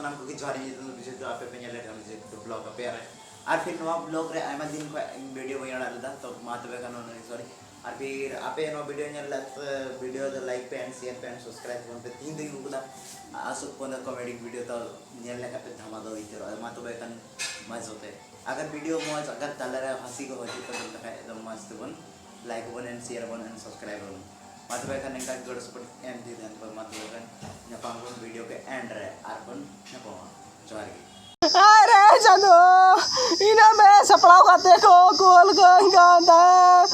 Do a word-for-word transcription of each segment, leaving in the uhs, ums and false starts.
ᱥᱟᱱᱟᱢ ᱠᱚᱜᱮ ᱡᱚᱦᱟᱨ, ᱤᱧ ᱧᱩᱛᱩᱢ ᱫᱚ ᱵᱤᱡᱚᱭ, ᱛᱚ ᱟᱯᱮ ᱯᱮ ᱧᱮᱞ ᱞᱮᱫ ᱠᱟᱱᱟ ᱵᱤᱡᱚᱭ ᱵᱞᱚᱜ ᱟᱯᱮᱭᱟᱜ ᱨᱮ᱾ ᱟᱨ ᱯᱷᱤᱨ ᱱᱚᱣᱟ ᱵᱞᱚᱜ ᱨᱮ ᱟᱭᱢᱟ ᱫᱤᱱ ᱠᱷᱚᱱ ᱤᱧ ᱵᱷᱤᱰᱤᱭᱳ ᱵᱟᱹᱧ ᱟᱲᱟᱜ ᱞᱮᱫᱟ, ᱛᱚ ᱢᱟ ᱛᱚᱵᱮ ᱠᱷᱟᱱ ᱚᱱᱟ ᱥᱚᱨᱤ᱾ ᱟᱨ ᱯᱷᱤᱨ ᱟᱯᱮ ᱱᱚᱣᱟ ᱵᱷᱤᱰᱤᱭᱳ ᱧᱮᱞ ᱞᱮᱫ, ᱵᱷᱤᱰᱤᱭᱳ ᱫᱚ ᱞᱟᱭᱤᱠ ᱯᱮ and share ᱯᱮ and subscribe ᱛᱟᱵᱚᱱ ᱯᱮ᱾ ᱛᱤᱦᱤᱧ ᱫᱚᱧ ᱟᱹᱜᱩ ᱠᱟᱫᱟ ᱟᱥᱩᱠ ᱯᱚᱱᱫᱟ ᱠᱚᱢᱮᱰᱤ ᱵᱷᱤᱰᱤᱭᱳ, ᱛᱚ ᱧᱮᱞ ᱞᱮᱠᱷᱟᱱ ᱯᱮ ᱫᱷᱟᱢᱟ ᱫᱚ ᱩᱭᱛᱟᱹᱨᱚᱜᱼᱟ᱾ ᱢᱟ ᱛᱚᱵᱮ ᱠᱷᱟᱱ ᱢᱟ ᱡᱚᱛᱮ, ᱟᱜᱟᱨ ᱵᱷᱤᱰᱤᱭᱳ ᱢᱚᱡᱽ, ᱟᱜᱟᱨ ᱛᱟᱞᱟᱨᱮ ᱦᱟᱹᱥᱤ ᱠᱚ ᱦᱤᱡᱩᱜ ᱛᱟᱵᱚᱱ ᱠᱷᱟᱡ ᱫᱚ ᱢᱚᱡᱽ ᱛᱮᱵᱚᱱ ᱞᱟᱭᱤᱠ ᱟᱵᱚᱱ and share ᱟᱵᱚᱱ and subscribe ᱟᱵᱚᱱ᱾ ᱢᱟ ᱛᱚᱵᱮ ᱠᱷᱟᱱ ᱱᱤᱝᱠᱟ ᱜᱚᱲᱚ ᱥᱚᱯᱚᱦᱚᱫ ᱮᱢ ᱤᱫᱤ ᱛᱟᱦᱮᱱ ᱯᱮ᱾ ᱢᱟ ᱛᱚᱵᱮ ᱠᱷᱟᱱ ᱧᱟᱯᱟᱢ ᱟᱵᱚᱱ ᱵᱷᱤᱰᱤᱭᱳ ᱠᱮ ᱮᱱᱰ ᱨᱮ, ᱟᱨ ᱵᱚᱱ ᱧᱟᱯᱟᱢᱟ᱾ ᱡᱚᱦᱟᱨ ᱜᱮ᱾ ᱟᱨᱮ ᱪᱟᱸᱫᱚ, ᱤᱱᱟᱹ ᱢᱮ ᱥᱟᱯᱲᱟᱣ ᱠᱟᱛᱮ ᱠᱚ ᱠᱩᱞ ᱠᱟᱹᱧ ᱠᱟᱱ ᱛᱟᱦᱮᱸ᱾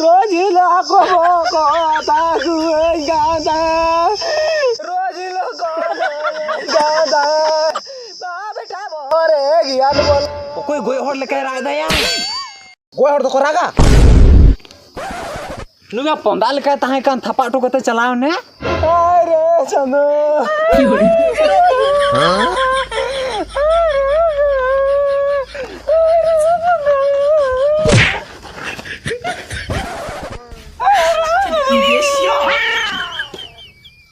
ᱨᱳᱡᱽ ᱦᱤᱞᱳᱜ ᱟᱠᱚ ᱵᱚ ᱠᱚ ᱦᱟᱛᱟᱣ ᱠᱩᱣᱟᱹᱧ ᱠᱟᱱ ᱛᱟᱦᱮᱸ᱾ ᱨᱳᱡᱽ ᱦᱤᱞᱳᱜ ᱠᱚ ᱠᱩᱞ ᱠᱟᱹᱧ ᱠᱟᱱ ᱛᱟᱦᱮᱸ᱾ ᱵᱟ ᱵᱮᱴᱟ ᱵᱚᱦᱚᱜ ᱨᱮ ᱜᱮᱭᱟᱱ ᱵᱚᱞ᱾ ᱚᱠᱚᱭ ᱜᱚᱡ ᱦᱚᱲ ᱞᱮᱠᱟᱭ ᱨᱟᱜ ᱮᱫᱟᱭᱟ? ᱜᱚᱡ ᱦᱚᱲ ᱫᱚᱠᱚ ᱨᱟᱜᱟ? ᱱᱩᱭ ᱢᱟ ᱯᱚᱸᱫᱟ ᱞᱮᱠᱟᱭ ᱛᱟᱦᱮᱸ ᱠᱟᱱ, ᱛᱷᱟᱯᱟ ᱦᱚᱴᱚ ᱠᱟᱛᱮ ᱪᱟᱞᱟᱣ ᱮᱱᱟ᱾ ᱦᱟᱭ ᱨᱮ ᱪᱟᱸᱫᱚ᱾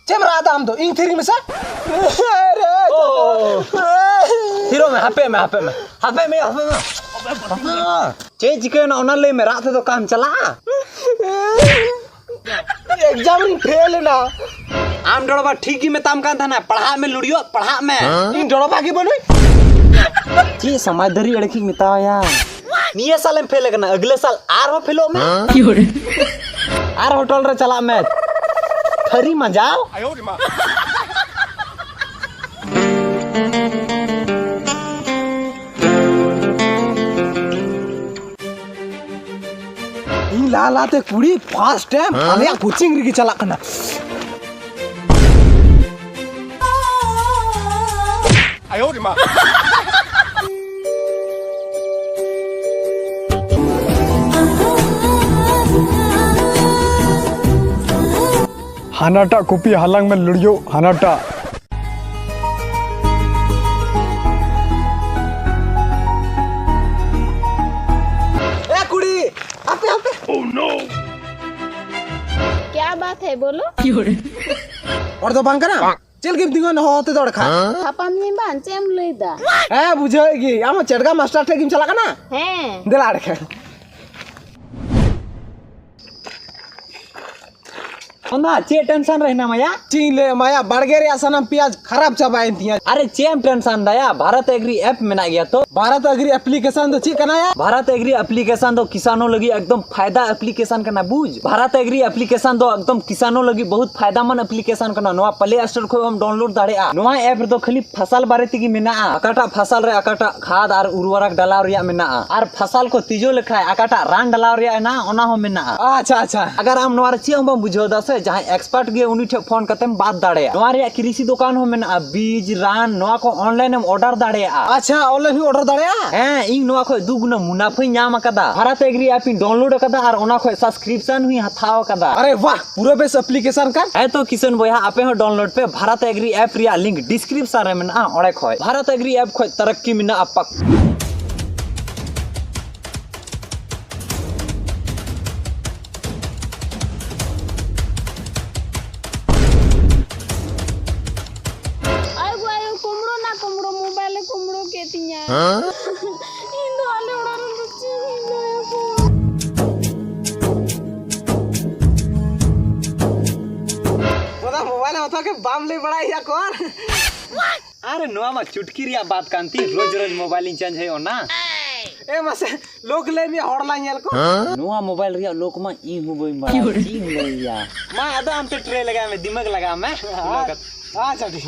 ᱪᱮᱫ ᱮᱢ ᱨᱟᱜ ᱮᱫᱟ ᱟᱢ ᱫᱚ? ᱤᱧ ᱛᱷᱤᱨᱤᱧ ᱢᱮᱥᱮ᱾ ᱦᱟᱭ ᱨᱮ ᱪᱟᱸᱫᱚ᱾ ᱛᱷᱤᱨᱚᱜ ᱢᱮ, ᱦᱟᱯᱮ ᱢᱮ, ᱦᱟᱯᱮ ᱢᱮ, ᱦᱟᱯᱮ ᱢᱮ, ᱦᱟᱯᱮ ᱢᱮ᱾ ᱪᱮᱫ ᱪᱤᱠᱟᱹᱭᱮᱱᱟ ᱚᱱᱟ ᱞᱟᱹᱭ ᱢᱮ, ᱨᱟᱜ ᱛᱮᱫᱚ ᱚᱠᱟᱢ ᱪᱟᱞᱟᱜᱼᱟ? ᱮᱠᱡᱟᱢ ᱨᱤᱧ ᱯᱷᱮᱞ ᱮᱱᱟ᱾ ᱟᱢ ᱰᱚᱲᱚᱵᱟ ᱴᱷᱤᱠ ᱜᱮ ᱢᱮᱛᱟᱢ ᱠᱟᱱ ᱛᱟᱦᱮᱱᱟ, ᱯᱟᱲᱦᱟᱜ ᱢᱮ ᱞᱩᱲᱤᱭᱚᱜ, ᱯᱟᱲᱦᱟᱜ ᱢᱮ᱾ ᱤᱧ ᱰᱚᱲᱚᱵᱟ ᱜᱮ ᱵᱟᱹᱱᱩᱧ᱾ ᱪᱮᱫ ᱥᱚᱢᱟᱡᱽ ᱫᱟᱹᱨᱤ ᱮᱲᱮ ᱠᱤᱧ ᱢᱮᱛᱟᱣᱟᱭᱟ? ᱱᱤᱭᱟᱹ ᱥᱟᱞᱮᱢ ᱯᱷᱮᱞ ᱟᱠᱟᱱᱟ, ᱟᱹᱜᱞᱟᱹ ᱥᱟᱞ ᱟᱨᱦᱚᱸ ᱯᱷᱮᱞᱚᱜ ᱢᱮ᱾ ᱟᱨ ᱦᱳᱴᱮᱞ ᱨᱮ ᱪᱟᱞᱟᱜ ᱢᱮ, ᱛᱷᱟᱹᱨᱤ ᱢᱟᱸᱡᱟᱣ᱾ ᱤᱧ ᱞᱟᱦᱟ ᱞᱟᱦᱟᱛᱮ ᱠᱩᱲᱤ ᱯᱷᱟᱥᱴ ᱴᱟᱭᱤᱢ ᱟᱞᱮᱭᱟᱜ ᱠᱳᱪᱤᱝ ᱨᱮᱜᱮ ᱪᱟᱞᱟᱜ ᱠᱟᱱᱟ᱾ ᱦᱟᱱᱟᱴᱟᱜ ᱠᱚᱯᱤ ᱦᱟᱞᱟᱝ ᱢᱮ ᱞᱩᱲᱭᱳ, ᱦᱟᱱᱟᱴᱟᱜ᱾ ᱮ ᱠᱩᱲᱤ, ᱟᱯᱮ, ᱟᱯᱮ᱾ क्या बात है, बोलो। ᱦᱚᱲ ᱫᱚ ᱵᱟᱝ ᱠᱟᱱᱟ? ᱪᱮᱫ ᱞᱟᱹᱜᱤᱫ ᱛᱤᱸᱜᱩᱱᱟ ᱦᱚᱦᱚ ᱛᱮᱫᱚ ᱚᱸᱰᱮ ᱠᱷᱟᱱ? ᱦᱟᱯᱟᱢ ᱧᱮ ᱵᱟᱝ, ᱪᱮᱫ ᱮᱢ ᱞᱟᱹᱭ ᱫᱟ? ᱦᱮᱸ, ᱵᱩᱡᱷᱟᱹᱣᱮᱫ ᱜᱤᱧ᱾ ᱟᱢ ᱦᱚᱸ ᱪᱮᱴᱜᱟ ᱢᱟᱥᱴᱟᱨ ᱴᱷᱮᱱ ᱜᱮᱢ ᱪᱟᱞᱟᱜ ᱠᱟᱱᱟ? ᱦᱮᱸ᱾ ᱫᱮᱞᱟ ᱚᱸᱰᱮ ᱠᱷᱟᱱ᱾ ᱚᱱᱟ ᱪᱮᱫ ᱴᱮᱱᱥᱚᱱ ᱨᱮ ᱦᱮᱱᱟᱢᱟ ᱭᱟ? ᱪᱮᱫ ᱤᱧ ᱞᱟᱹᱭ ᱟᱢᱟ ᱭᱟ, ᱵᱟᱲᱜᱮ ᱨᱮᱭᱟᱜ ᱥᱟᱱᱟᱢ ᱯᱮᱸᱭᱟᱡᱽ ᱠᱷᱟᱨᱟᱯ ᱪᱟᱵᱟᱭᱮᱱ ᱛᱤᱧᱟ᱾ ᱟᱨᱮ, ᱪᱮᱫ ᱮᱢ ᱴᱮᱱᱥᱚᱱ ᱫᱟ ᱭᱟ? ᱵᱷᱟᱨᱚᱛ ᱮᱜᱽᱨᱤ ᱮᱯ ᱢᱮᱱᱟᱜ ᱜᱮᱭᱟ ᱛᱚ᱾ ᱵᱷᱟᱨᱚᱛ ᱮᱜᱽᱨᱤ ᱮᱯᱞᱤᱠᱮᱥᱚᱱ ᱫᱚ ᱪᱮᱫ ᱠᱟᱱᱟ ᱭᱟ? ᱵᱷᱟᱨᱚᱛ ᱮᱜᱽᱨᱤ ᱮᱯᱞᱤᱠᱮᱥᱚᱱ ᱫᱚ ᱠᱤᱥᱟᱱᱚ ᱞᱟᱹᱜᱤᱫ ᱮᱠᱫᱚᱢ ᱯᱷᱟᱭᱫᱟ ᱮᱯᱞᱤᱠᱮᱥᱚᱱ ᱠᱟᱱᱟ, ᱵᱩᱡᱽ? ᱵᱷᱟᱨᱚᱛ ᱮᱜᱽᱨᱤ ᱮᱯᱞᱤᱠᱮᱥᱚᱱ ᱫᱚ ᱮᱠᱫᱚᱢ ᱠᱤᱥᱟᱱᱚ ᱞᱟᱹᱜᱤᱫ ᱵᱚᱦᱩᱛ ᱯᱷᱟᱭᱫᱟᱢᱟᱱ ᱮᱯᱞᱤᱠᱮᱥᱚᱱ ᱠᱟᱱᱟ᱾ ᱱᱚᱣᱟ ᱯᱞᱮ ᱥᱴᱳᱨ ᱠᱷᱚᱱ ᱦᱚᱸᱢ ᱰᱟᱣᱩᱱᱞᱳᱰ ᱫᱟᱲᱮᱭᱟᱜᱼᱟ᱾ ᱱᱚᱣᱟ ᱮᱯ ᱨᱮᱫᱚ ᱠᱷᱟᱹᱞᱤ ᱯᱷᱟᱥᱟᱞ ᱵᱟᱨᱮ ᱛᱮᱜᱮ ᱢᱮᱱᱟᱜᱼᱟ, ᱚᱠᱟᱴᱟᱜ ᱯᱷᱟᱥᱟᱞ ᱨᱮ ᱚᱠᱟᱴᱟᱜ ᱠᱷᱟᱫ ᱟᱨ ᱩᱨᱣᱚᱨᱚᱠ ᱰᱟᱞᱟᱣ ᱨᱮᱭᱟᱜ ᱢᱮᱱᱟᱜᱼᱟ, ᱟᱨ ᱯᱷᱟᱥᱟᱞ ᱠᱚ ᱛᱤᱡᱩ ᱞᱮᱠᱷᱟᱡ ᱚᱠᱟᱴᱟᱜ ᱨᱟᱱ ᱰᱟᱞᱟᱣ ᱨᱮᱭᱟᱜ ᱢᱮᱱᱟᱜᱼᱟ, ᱚᱱᱟ ᱦᱚᱸ ᱢᱮᱱᱟᱜᱼᱟ᱾ ᱟᱪᱪᱷᱟ, ᱟᱪᱪᱷᱟ᱾ ᱟᱜᱟᱨ ᱟᱢ ᱱᱚᱣᱟ ᱨᱮ ᱪᱮᱫ ᱦᱚᱸ ᱵᱟᱢ ᱵᱩᱡᱷᱟᱹᱣ ᱫᱟ ᱥᱮ, ᱡᱟᱦᱟᱸᱭ ᱮᱠᱥᱯᱟᱨᱴ ᱜᱮ, ᱩᱱᱤ ᱴᱷᱮᱱ ᱯᱷᱳᱱ ᱠᱟᱛᱮᱢ ᱵᱟᱫ ᱫᱟᱲᱮᱭᱟᱜᱼᱟ᱾ ᱱᱚᱣᱟ ᱨᱮᱭᱟᱜ ᱠᱨᱤᱥᱤ ᱫᱚᱠᱟᱱ ᱦᱚᱸ ᱢᱮᱱᱟᱜᱼᱟ, ᱵᱤᱡᱽ, ᱨᱟᱱ, ᱱᱚᱣᱟ ᱠᱚ ᱚᱱᱞᱟᱭᱤᱱ ᱮᱢ ᱚᱨᱰᱟᱨ ᱫᱟᱲᱮᱭᱟᱜᱼᱟ᱾ ᱟᱪᱪᱷᱟ, ᱚᱱᱞᱟᱭᱤᱱ ᱦᱚᱸ ᱚᱨᱰᱟᱨ ᱫᱟᱲᱮᱭᱟᱜᱼᱟ? ᱦᱮᱸ, ᱤᱧ ᱱᱚᱣᱟ ᱠᱷᱚᱡ ᱫᱩ ᱜᱩᱱᱟ ᱢᱩᱱᱟᱯᱷᱟᱧ ᱧᱟᱢ ᱟᱠᱟᱫᱟ᱾ ᱵᱷᱟᱨᱟᱛ ᱮᱜᱽᱨᱤ ᱮᱯ ᱤᱧ ᱰᱟᱣᱩᱱᱞᱳᱰ ᱟᱠᱟᱫᱟ ᱟᱨ ᱚᱱᱟ ᱠᱷᱚᱡ ᱥᱟᱵᱥᱠᱨᱤᱯᱥᱚᱱ ᱦᱚᱸᱧ ᱦᱟᱛᱟᱣ ᱟᱠᱟᱫᱟ᱾ ᱟᱨᱮ ᱵᱟᱦ, ᱯᱩᱨᱟᱹ ᱵᱮᱥ ᱮᱯᱞᱤᱠᱮᱥᱚᱱ ᱠᱟᱱ᱾ ᱦᱮᱸ ᱛᱚ ᱠᱤᱥᱟᱱ ᱵᱚᱭᱦᱟ, ᱟᱯᱮ ᱦᱚᱸ ᱰᱟᱣᱩᱱᱞᱳᱰ ᱯᱮ ᱵᱷᱟᱨᱟᱛ ᱮᱜᱽᱨᱤ ᱮᱯ ᱨᱮᱭᱟᱜ ᱞᱤᱝᱠ ᱰᱤᱥᱠᱨᱤᱯᱥᱚᱱ ᱨᱮ ᱢᱮᱱᱟᱜᱼᱟ, ᱚᱸᱰᱮ ᱠᱷᱚᱡ᱾ ᱵᱷᱟᱨᱟᱛ ᱮᱜᱽᱨᱤ ᱮᱯ ᱠᱷᱚᱡ ᱛᱟᱨᱟᱠᱠᱤ ᱢᱮᱱᱟᱜᱼᱟ ᱯᱟᱠ᱾ ᱟᱭᱳ ᱜᱳ ᱟᱭᱳ, ᱠᱩᱢᱵᱽᱲᱩ ᱱᱟ ᱠᱩᱢᱵᱽᱲᱩ, ᱢᱳᱵᱟᱭᱤᱞ ᱮ ᱠᱩᱢᱵᱽᱲᱩ ᱠᱮᱫ ᱛᱤᱧᱟ᱾ ᱤᱧ ᱫᱚ ᱟᱞᱮ ᱚᱲᱟᱜ ᱨᱮᱫᱚ ᱪᱮᱫ ᱤᱧ ᱞᱟᱹᱭ ᱟᱠᱚᱣᱟ? ᱵᱚᱫᱟ, ᱢᱳᱵᱟᱭᱤᱞ ᱮᱢ ᱦᱟᱛᱟᱣ ᱠᱮᱫ, ᱵᱟᱢ ᱞᱟᱹᱭ ᱵᱟᱲᱟᱭᱮᱫ ᱠᱚᱣᱟ? ᱟᱨᱮ, ᱱᱚᱣᱟ ᱢᱟ ᱪᱩᱴᱠᱤ ᱨᱮᱭᱟᱜ ᱵᱟᱛ ᱠᱟᱱ ᱛᱤᱧ, ᱨᱳᱡᱽ ᱨᱳᱡᱽ ᱢᱳᱵᱟᱭᱤᱞ ᱤᱧ ᱪᱮᱧᱡᱽ ᱦᱩᱭᱩᱜ ᱚᱱᱟ᱾ ᱮ ᱢᱟᱥᱮ, ᱞᱳᱠ ᱞᱟᱹᱭ ᱢᱮ, ᱦᱚᱲ ᱞᱟᱝ ᱧᱮᱞ ᱠᱚ᱾ ᱱᱚᱣᱟ ᱢᱳᱵᱟᱭᱤᱞ ᱨᱮᱭᱟᱜ ᱞᱳᱠ ᱢᱟ ᱤᱧ ᱦᱚᱸ ᱵᱟᱹᱧ ᱵᱟᱲᱟᱭᱟ, ᱪᱮᱫ ᱤᱧ ᱞᱟᱹᱭᱟ᱾ ᱢᱟ ᱟᱫᱚ ᱟᱢ ᱛᱮ ᱴᱨᱟᱭ ᱞᱟᱜᱟᱣ ᱢᱮ, ᱫᱤᱢᱟᱜᱽ ᱞᱟᱜᱟᱣ ᱢᱮ᱾ ᱟᱪᱪᱷᱟ, ᱴᱷᱤᱠ᱾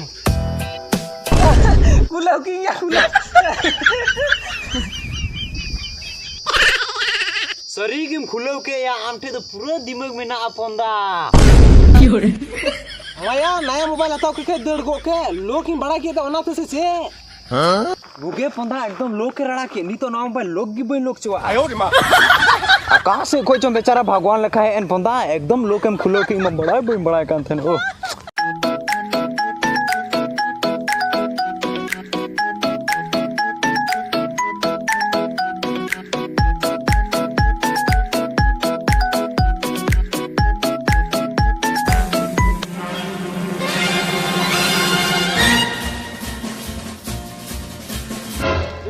ᱠᱷᱩᱞᱟᱹᱣ ᱠᱤᱧ ᱜᱮᱭᱟ, ᱠᱷᱩᱞᱟᱹᱣ᱾ ᱥᱟᱹᱨᱤ ᱜᱮᱢ ᱠᱷᱩᱞᱟᱹᱣ ᱠᱮᱫ ᱭᱟ, ᱟᱢ ᱴᱷᱮᱱ ᱫᱚ ᱯᱩᱨᱟᱹ ᱫᱤᱢᱟᱜᱽ ᱢᱮᱱᱟᱜᱼᱟ ᱯᱚᱱᱫᱟ᱾ ᱢᱟᱭᱟ, ᱱᱟᱭᱟ ᱢᱳᱵᱟᱭᱤᱞ ᱦᱟᱛᱟᱣ ᱠᱮᱫ ᱠᱷᱟᱡ ᱫᱟᱹᱲ ᱜᱚᱜ ᱠᱮᱫ, ᱞᱳᱠ ᱤᱧ ᱵᱟᱲᱟᱭ ᱠᱮᱫ ᱫᱚ ᱚᱱᱟ ᱛᱮ ᱥᱮ ᱪᱮᱫ? ᱵᱩᱜᱮ ᱯᱚᱱᱫᱟ ᱮᱠᱫᱚᱢ ᱞᱳᱠ ᱮ ᱨᱟᱲᱟ ᱠᱮᱫ, ᱱᱤᱛᱚᱜ ᱱᱚᱣᱟ ᱢᱳᱵᱟᱭᱤᱞ ᱞᱳᱠ ᱜᱮ ᱵᱟᱹᱧ ᱞᱳᱠ ᱪᱚᱣᱟᱜᱼᱟ᱾ ᱟᱭᱳ ᱨᱮ ᱢᱟ᱾ ᱚᱠᱟ ᱥᱮᱫ ᱠᱷᱚᱡ ᱪᱚᱝ ᱵᱮᱪᱟᱨᱟ ᱵᱷᱟᱜᱽᱣᱟᱱ ᱞᱮᱠᱟ ᱦᱮᱡ ᱮᱱ ᱯᱚᱱᱫᱟ, ᱮᱠᱫᱚᱢ ᱞᱳᱠ ᱮᱢ ᱠᱷᱩᱞᱟᱹᱣ ᱠᱮᱫ, ᱤᱧ ᱢᱟ ᱵᱟᱲᱟᱭ ᱵᱟᱹᱧ ᱵᱟᱲᱟᱭ ᱠᱟᱱ ᱛᱟᱦᱮᱱ᱾ ᱳ᱾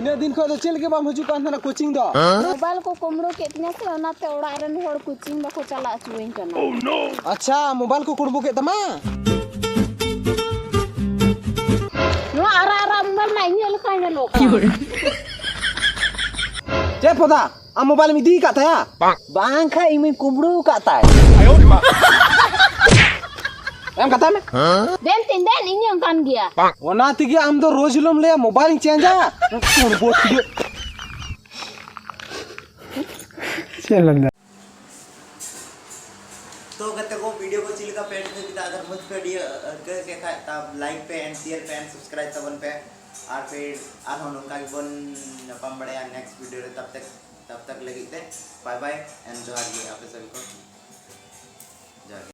ᱤᱱᱟᱹᱜ ᱫᱤᱱ ᱠᱷᱚᱱ ᱫᱚ ᱪᱮᱫ ᱞᱟᱹᱜᱤᱫ ᱵᱟᱢ ᱦᱤᱡᱩᱜ ᱠᱟᱱ ᱛᱟᱦᱮᱱᱟ ᱠᱳᱪᱤᱝ ᱫᱚ? ᱢᱳᱵᱟᱭᱤᱞ ᱠᱚ ᱠᱩᱢᱵᱽᱲᱩ ᱠᱮᱫ ᱛᱤᱧᱟ ᱥᱮ, ᱚᱱᱟᱛᱮ ᱚᱲᱟᱜ ᱨᱮᱱ ᱦᱚᱲ ᱠᱳᱪᱤᱝ ᱵᱟᱠᱚ ᱪᱟᱞᱟᱜ ᱦᱚᱪᱚᱣᱟᱹᱧ ᱠᱟᱱᱟ᱾ ᱟᱪᱪᱷᱟ, ᱢᱳᱵᱟᱭᱤᱞ ᱠᱚ ᱠᱩᱢᱵᱽᱲᱩ ᱠᱮᱫ ᱛᱟᱢᱟ? ᱱᱚᱣᱟ ᱟᱨᱟᱜ ᱟᱨᱟᱜ ᱢᱳᱵᱟᱭᱤᱞ ᱢᱟ ᱤᱧᱟᱹᱜ ᱞᱮᱠᱟ ᱧᱮᱞᱚᱜ ᱠᱟᱱᱟ᱾ ᱪᱮᱫ ᱯᱚᱫᱟ? ᱟᱢ ᱢᱳᱵᱟᱭᱤᱞ ᱮᱢ ᱤᱫᱤ ᱟᱠᱟᱫ ᱛᱟᱭᱟ? ᱵᱟᱝ ᱠᱷᱟᱡ ᱤᱧ ᱢᱟᱧ ᱠᱩᱢᱵᱽᱲᱩ ᱟᱠᱟᱫ ᱛᱟᱭ᱾ ᱮᱢ ᱠᱟᱛᱷᱟ ᱢᱮ᱾ ᱫᱮᱱ ᱛᱤᱧ ᱫᱮᱱ, ᱤᱧ ᱦᱚᱸ ᱠᱟᱱ ᱜᱮᱭᱟ᱾ ᱚᱱᱟ ᱛᱮᱜᱮ ᱟᱢ ᱫᱚ ᱨᱳᱡᱽ ᱦᱤᱞᱳᱜ ᱮᱢ ᱞᱟᱹᱭᱟ ᱢᱳᱵᱟᱭᱤᱞ ᱤᱧ ᱪᱮᱧᱡᱟ᱾ ᱪᱮᱫ ᱞᱟᱸᱫᱟ? तो कहते को वीडियो को चिल का पेंट कर दिया। अगर मुझ पे के खाए तब लाइक पे एंड शेयर पे एंड सब्सक्राइब तबन पे। और फिर आर हम लोग का बोन नपम बड़े नेक्स्ट वीडियो रे। तब तक तब तक लगी थे बाय बाय एंड जोहार जी आप सभी को।